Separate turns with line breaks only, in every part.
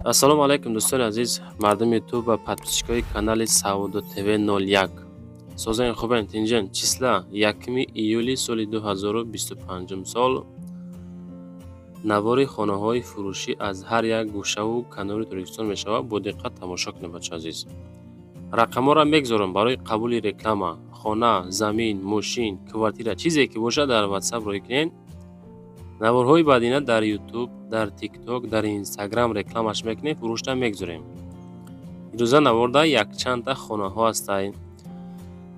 Ассалому алайкум, дӯстони азиз, мардуми ютуб ва подписчикои канали Савдо ТВ 01. Созен, хубен, тинҷен? Числа 1 июли соли 2025 сол. Навори хонаҳои фурӯшӣ аз ҳар як гӯшаву канори Тоҷикистон мешавад. Бо диққат тамошо кунед, бачаи азиз. Рақамҳоро мегузорам барои қабули реклама. Хона, замин, мошин, квартира, чизе ки бошад, дар Ватсап роҳӣ кунед. Наворҳои баъдина дар Ютуб, дар Тикток, дар Инстаграм рекламаш мекунем, фурӯшта мегузорем. Ирӯза наворда якчандта хонаҳо ҳастанд.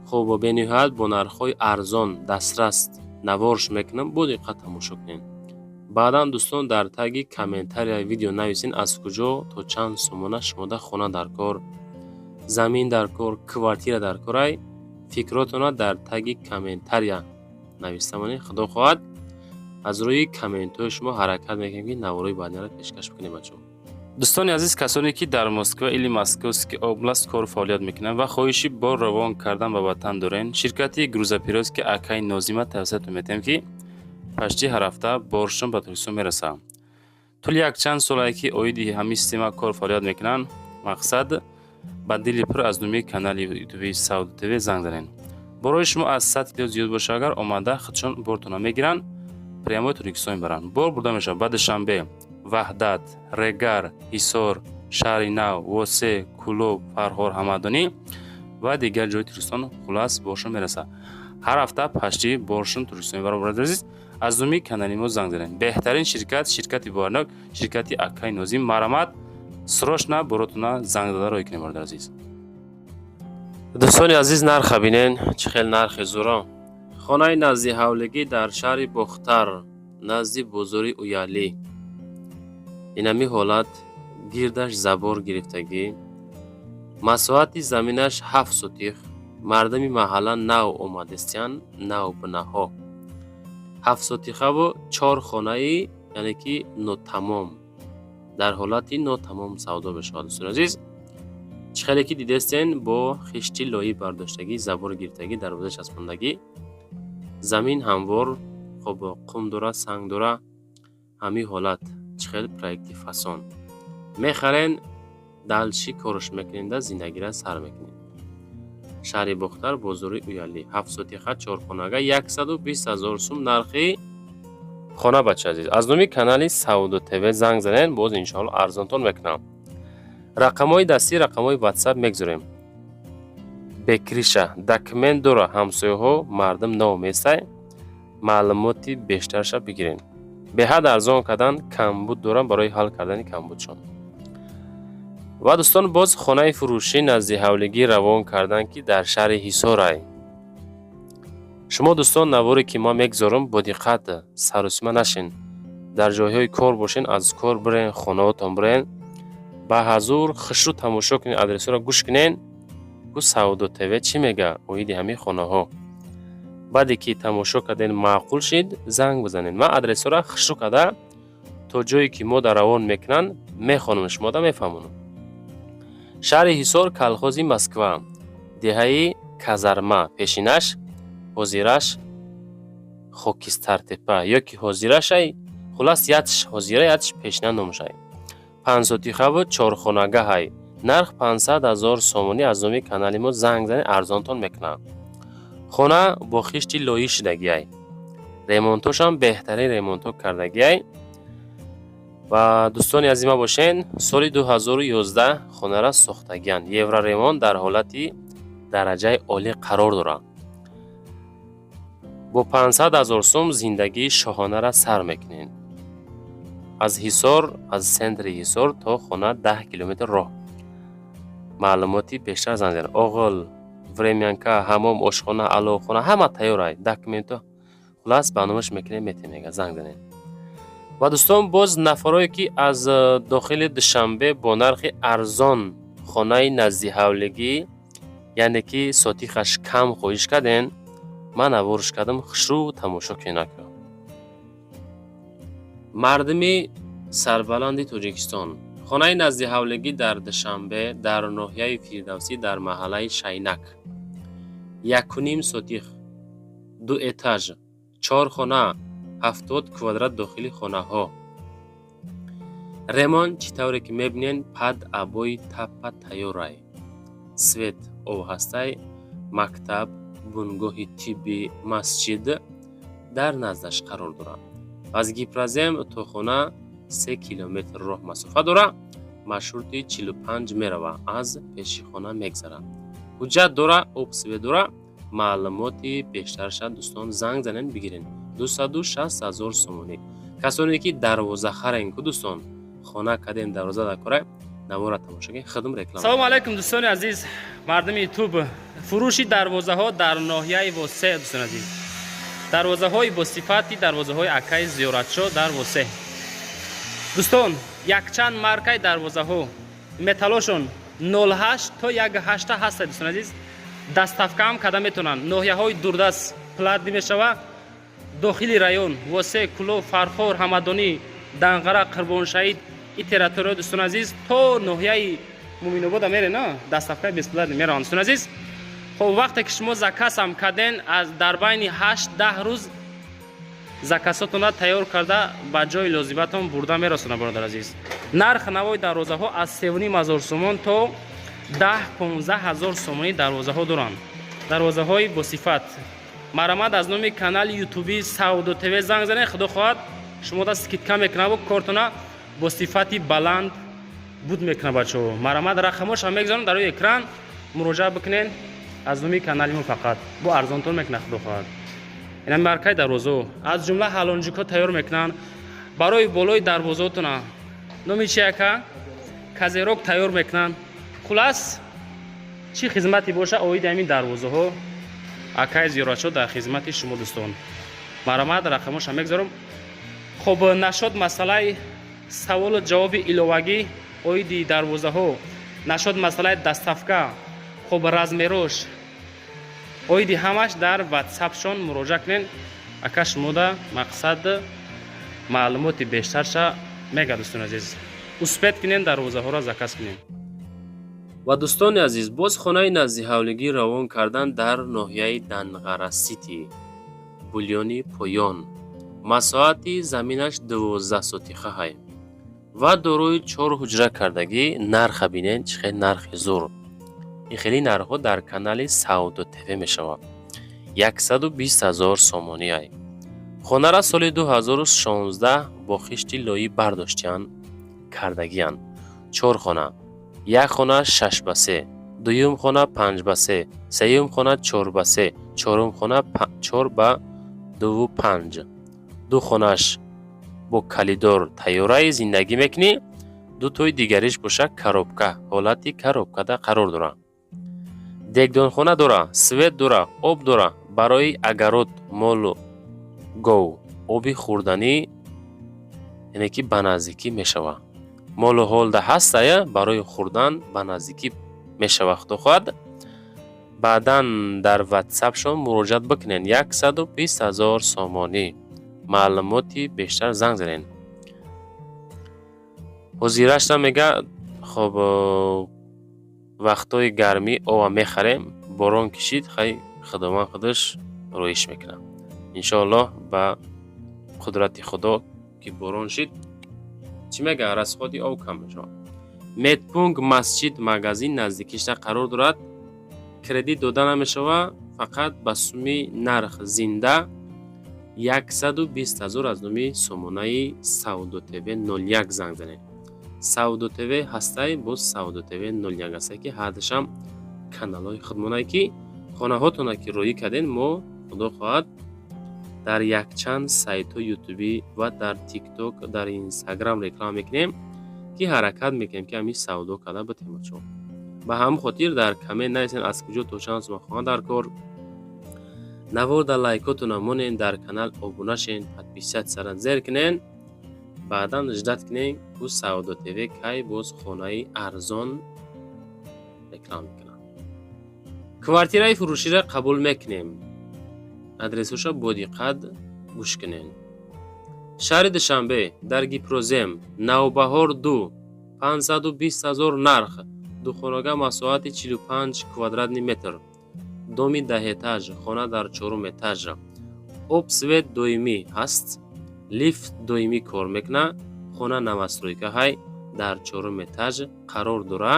Хуб, бениҳоят бо нархҳои арзон дастрас наворш мекунам, бо диққат тамошо кунед. Баъдан, дӯстон, дар таги комментарияи видео нависен, аз куҷо то чанд сомона шумода хона дар кор, замин дар кор, квартира дар корай. Фикротонро дар таги комментария нависта монед. Худо хоҳад, аз рӯи комментҳои шумо ҳаракат мекунем, ки наворҳои баъдиро пешкаш бикунем, бачаҳо.
Дӯстони азиз, касоне ки дар Москва или Московский область кору фаъолият мекунанд ва хоҳиши бор равон кардан ба ватан дорен, ширкати грузоперевозки акаи Нозима тавсиятон метиҳем, ки почти ҳар ҳафта боршон ба Тоҷикистон мерасад. Тӯли якчанд солае ки оиди ҳамин система кор фаъолият мекунанд. Мақсад, ба дили пур аз номи канали ютуби Савдо ТВ занг занед. Борои шумо аз 100 кило зиёд боша агар, омада худшон бортона мегиранд, прямой Тоҷикистон мебаранд. Бор бурда мешавад ба Душанбе, Ваҳдат, Регар, Ҳисор, Шаҳри Нав, Восе, Кӯлоб, Фархор, Ҳамадонӣ ва дигар ҷои Тоҷикистон. Хулас, боршон мерасад. Ҳар ҳафта почти боршон Тоҷикистон мебаранд. Бародари азиз, аз номи канали мо занг занед. Беҳтарин ширкат, ширкати боварнок, ширкати акаи Нозим. Марамат, срочно боротона занг зада роҳӣ кунед, бародари азиз.
Дӯстони азиз, нарха бинен, чӣ хел нархи зӯро. Хонаи назди ҳавлигӣ дар шаҳри Бохтар, назди бозори Уялӣ. Инами ҳолат, гирдаш забор гирифтагӣ, масоҳати заминаш 7 сотих. Мардуми маҳалла нав омадистиянд, навбинаҳо. 7 сотихаву чор хонаи, яъне ки нотамом, дар ҳолати нотамом савдо мешавад. Дӯстони азиз, чӣ хеле ки дидестен, бо хишти лоӣ бардоштагӣ, забор гирифтагӣ, дарвоза часпондагӣ, замин ҳамвор, хоб, қум дора, санг дора. Ҳамин ҳолат, чӣ хел проекти фасон. Мехарен, дальше корш мекуненда, зиндагиро сар мекунед. Шаҳри Бохтар, бозори Уялӣ, 7 сотиха, чорхонага, 120 000 сум нархи хона. Бача азиз, аз номи канали Савдо ТВ занг занед, боз иншоалло арзонтон мекунам. Рақамҳои дастӣ, рақамҳои Ватсап мегузорем. Бе крыша, документ дора, ҳамсояҳо, мардум нав местай, маълумоти бештарша бигиред. Беҳад арзон кардан, камбуд дорам, барои ҳал кардани камбудшон. Ва, дӯстон, боз хонаи фурӯшӣ назди ҳавлигӣ равон кардан, ки дар шаҳри Ҳисорай. Шумо, дӯстон, наворе ки ман мегузорам, бо диққат сарусима нашин. Дар ҷойҳои кор бошен, аз кор бирен, хонаотон бирен, ба ҳазур хушрӯ тамошо кунед, адресҳоро гӯш кунед, ку Савдо ТВ чӣ мега оиди ҳамин хонаҳо. Баъде ки тамошо карден, маъқул шид, занг бизанед. Ман адресҳоро хушрӯ карда, то ҷое ки мо дар равон мекунанд, мехонам, шумода мефаҳмонам. Шаҳри Ҳисор, колхози Москва, деҳаи Казарма пешинаш, ҳозираш Хокистартепа ё ки ҳозирашай. Хулас, ятш ҳозира, ятш пешина номшай. 5 сотихаву чорхонагаҳай, нарх 500 000 сомонӣ. Аз номи канали мо занг занед, арзонтон мекунам. Хона бо хишти лоӣ шудагиай, ремонтошам беҳтарин ремонтҳо кардагиай. Ва, дӯстони азима бошен, соли 2011 хонара сохтагианд. Евроремонт дар ҳолати дараҷаи олӣ қарор дорад. Бо 500 000 сум зиндагии шоҳонаро сар мекунед. Аз Ҳисор, аз центри Ҳисор то хона 10 километр роҳ. Маълумоти бештар занг занед. Оғил, времянка, ҳамом, ошхона, аловхона ҳама тайёрай, документҳо, хулас, ба номаш мекунем, метем, мега, занг занед. Ва, дӯстон, боз нафарое ки аз дохили Душанбе бо нархи арзон хонаи наздиҳавлигӣ, яъне ки сотихаш кам, хоҳиш карден, ман наворш кардам, хушрӯ тамошо кунед. Мардуми сарбаланди Тоҷикистон, хонаи наздиҳавлигӣ дар Душанбе, дар ноҳияи Фирдавсӣ, дар маҳаллаи Шайнак, 1,5 сотих, ду этаж, чор хона, 70 квадрат дохили хонаҳо. Ремонт чӣ тавре ки мебинен, под обои таппа тайёрай, свет об ҳастай, мактаб, бунгоҳи тиббӣ, масҷид дар наздаш қарор дорад. Аз Гипрозем то хона 3 километр роҳ масофа дорад, маршрути 45 мерава, аз пеши хона мегзарад. Ҳуҷҷат дора, об, свет дора. Маълумоти бештарша, дӯстон, занг занен, бигирен. 260 000 сомонӣ. Касоне ки дарвоза харен ку, дӯстон, хона кадем, дарвоза дар кора, навора тамошо кунед, худм реклама.
Салому алайкум, дӯстони азиз, мардуми Ютуб. Фурӯши дарвозаҳо дар ноҳияи Восе, дӯстони азиз. Дарвозаҳои босифати дарвозаҳои акаи Зиёратшо дар Восе. Дӯстон, якчанд маркаи дарвозаҳо, металлошон 08 то 18 ҳастад, дӯстони азиз. Доставка ҳам карда метавонанд ноҳияҳои дурдаст, платный мешава. Дохили район Восе, Кӯлоб, Фархор, Ҳамадонӣ, Данғара, Қурбоншаҳид, и территория, дӯстони азиз, то ноҳияи Муминобода мере на, доставка бесплатный мераванд, дӯстони азиз. Хоб, вақте ки шумо заказ ам карден, аз дар байни 8-10 рӯз заказотонро тайёр карда, ба ҷои лозиматон бурда мерасонад, бародар азиз. Нарх навои дарвозаҳо аз 3,5 ҳазор сомон то 10-15 ҳазор сомонӣ дарвозаҳо доранд, дарвозаҳои босифат. Марамад, аз номи канали ютуби Савдо ТВ занг занед, худо хоҳад, шумо да скидка мекунаву кортона бо сифати баланд буд мекунад. Бачаҳо, марамад, рақамошам мегузорам дар рӯи экран, муроҷиат бикунед. Аз номи канали мо фақат бо арзонтон мекунад, худо хоҳад. Ина маркаи дарвозаҳо, аз ҷумла ҳалонҷикҳо тайёр мекунанд барои болои дарвозаотона, номи чи яка, козырёк тайёр мекунанд. Хулас, чӣ хизмате боша оиди ҳамин дарвозаҳо, акаи Зиёратшо дар хизмати шумо, дӯстон. Марамад, рақамошам мегузорам. Хоб, нашод масъалаи саволу ҷавоби иловагӣ оиди дарвозаҳо, нашод масъалаи доставка, хоб, размерош, оиди ҳамаш дар ватсапшон муроҷиат кунед. Ака шумода мақсад маълумоти бештарша мега. Дӯстони азиз, успеть кунед, дарвозаҳоро заказ кунед.
Ва, дӯстони азиз, боз хонаи наздиҳавлигӣ равон кардан дар ноҳияи Данғара Сити, Булёни Поён. Масоҳати заминаш 12 сотихаҳай ва дорои чор ҳуҷра кардагӣ. Нарха бинед, чӣ хел нархи зур. Ин хели нархҳо дар канали Савдо ТВ мешавад. 120 000 сомониай. Хонара соли 2016 бо хишти лоӣ бардоштиянд, кардагиянд. Чор хона: як хона 6 ба 3, дуюм хона 5 ба 3, сеюм хона 4 ба 3, чорум хона 4 ба 2,5. Ду хонаш бо коридор тайёраи зиндагӣ мекунӣ, дутои дигариш боша коробка, ҳолати коробкада қарор дорад. Дегдонхона дора, свет дора, об дора, барои огород, молу гов оби хӯрданӣ, яъне ки ба наздикӣ мешавад. Молу ҳолда ҳастая, барои хӯрдан ба наздикӣ мешавад. Худо хоҳад, баъдан дар ватсапшон муроҷиат бикунед. 120 000 сомонӣ. Маълумоти бештар занг занед. Ҳозирашта мега. Хоб, вақтҳои гармӣ ова мехарем, борон кишид, хай, Худованд худаш роиш мекунад, иншоаллоҳ. Ба қудрати Худо ки борон шид, чӣ мега, расходи об кам мешавад. Медпункт, масҷид, магазин наздикишта қарор дорад. Кредит дода намешавад, фақат ба суми нарх зинда 120 000. Аз номи сомонаи Савдо ТВ 01 занг занед. Савдо ТВ ҳастай, боз Савдо ТВ 01 ҳастай, ки ҳардашам каналҳои худмонае ки хонаҳотона ки роӣ кардем мо, худо хоҳад, дар якчанд сайтҳои ютубӣ ва дар Тикток, дар Инстаграм реклама мекунем, ки ҳаракат мекунем, ки ҳамин савдо карда битем. Бачаҳо, ба ҳамин хотир дар коммент нависен, аз куҷо то чанд сума хона дар кор. Наворда лайкотона монен, дар канал обуна шен, подписаться ра зер кунен. Баъдан ждать кунен, ку Савдо ТВ кай боз хонаи арзон реклама мекунад. Квартираи фурӯширо қабул мекунем. Адресҳоша бо диққат гӯш кунед: шаҳри Душанбе, дар Гипрозем, Навбаҳор 2, 520 000 нарх, духонага, масоҳати 45 квадратный метр, доми даҳэтаж, хона дар чорум этаж, об, свет доимӣ ҳаст, лифт доимӣ кор мекунад. Хона новостройка ҳай, дар чорум этаж қарор дора.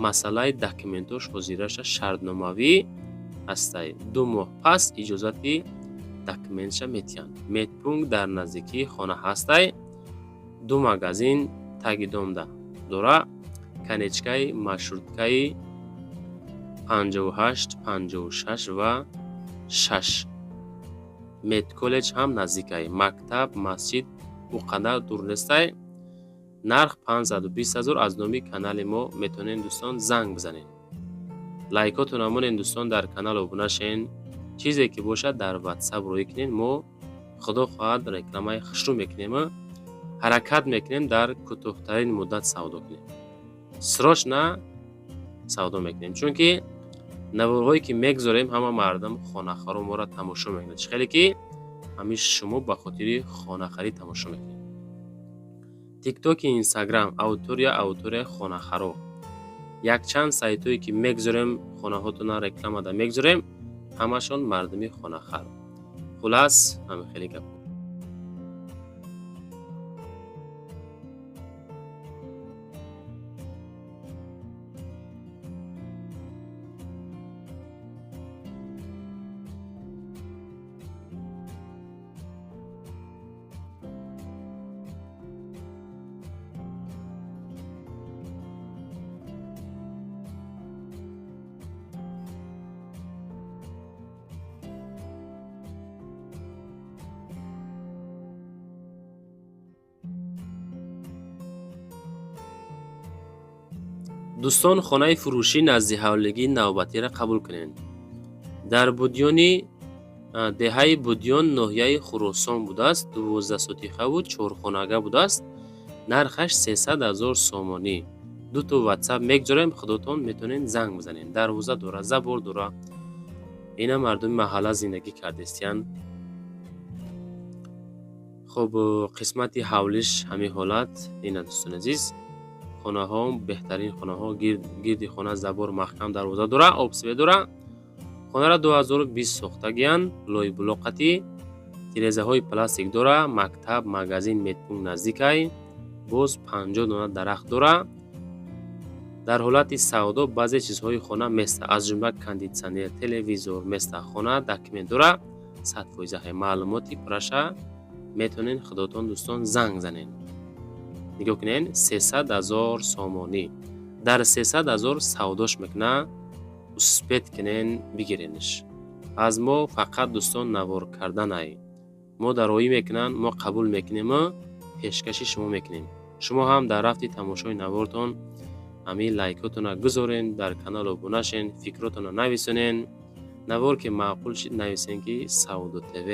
Масъалаи документош ҳозираша шартномавӣ ҳастай. 2 моҳ пас иҷозати документша метиҳанд. Медпункт дар наздикии хона ҳастай. 2 магазин таги домда дора. Конечкаи маршруткаи 58, 56 ва 6. Медколлеҷ ҳам наздикай. Мактаб, масҷид ӯ қадар дур нестай. Нарх 520 ҳазор. Аз номи канали мо метавонед дӯстон занг бизанед. Лайкотон монед дӯстон, дар канал обуна шен. Чизе ки бошад дар WhatsApp рӯй кунед. Мо худо хоҳад рекламаи хушрӯ мекунем, ҳаракат мекунем дар кӯтоҳтарин муддат савдо кунем. Срочно савдо мекунем, чунки наворҳое ки мегузорем ҳама мардум хонахаро моро тамошо мекунад. Чӣ хеле ки ҳамин шумо ба хотири хонахарӣ тамошо мекунед. Тиктоки, Инстаграм аудитория, аудиторияи хонахаро. Якчанд сайтҳое ки мегузорем, хонаҳотона рекламада мегузорем, ҳамашон мардуми хонахар. Хулас, ҳамин хеле гап. Дӯстон, хонаи фурӯшӣ назди ҳавлигии навбатиро қабул кунед. Дар Будёни деҳаи Будён ноҳияи Хуросон будааст, 12 сотихаву чорхонага будааст. Нархаш 300 ҳазор сомонӣ. Дуто WhatsApp мегузорем, худотон метавонед занг бизанед. Дарвоза дора, забор дора. Ина мардуми маҳалла зиндагӣ кардестиянд. Хоб, қисмати ҳавлиш ҳамин ҳолат. Ина дӯстони азиз, хонаҳо беҳтарин хонаҳо, гирди хона забор маҳкам, дарвоза дора, обсве дора. Хонаро 2020 сохтагиянд, лойблоқати, тирезаҳои пластик дора, мактаб, магазин, медпункт наздикай, боз 50 дона дарахт дора. Дар ҳолати савдо баъзе чизҳои хона места, аз ҷумла кондитсионер, телевизор места. Хона документ дора, 100% ҳай. Маълумоти пурраша метавонед худотон дӯстон занг занед. Нигоҳ кунед, 300 ҳазор сомонӣ. Дар 300 ҳазор савдош мекуна, успеть кунен бигиренш. Аз мо фақат дӯстон навор карданай. Мо дароӣ мекунанд, мо қабул мекунему пешкаши шумо мекунем. Шумо ҳам дар рафти тамошои навортон ҳамин лайкотона гузорен, дар канал обуна шен, фикротона нависонен. Навор ки маъқул шид нависен ки Савдо ТВ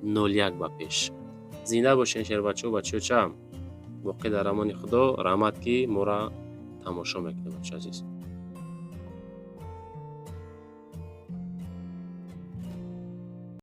01 ба пеш. Зинда бошен шербачо, бачоча. Боқӣ дар амони Худо. Раҳмат ки моро тамошо мекунед, бачо азиз.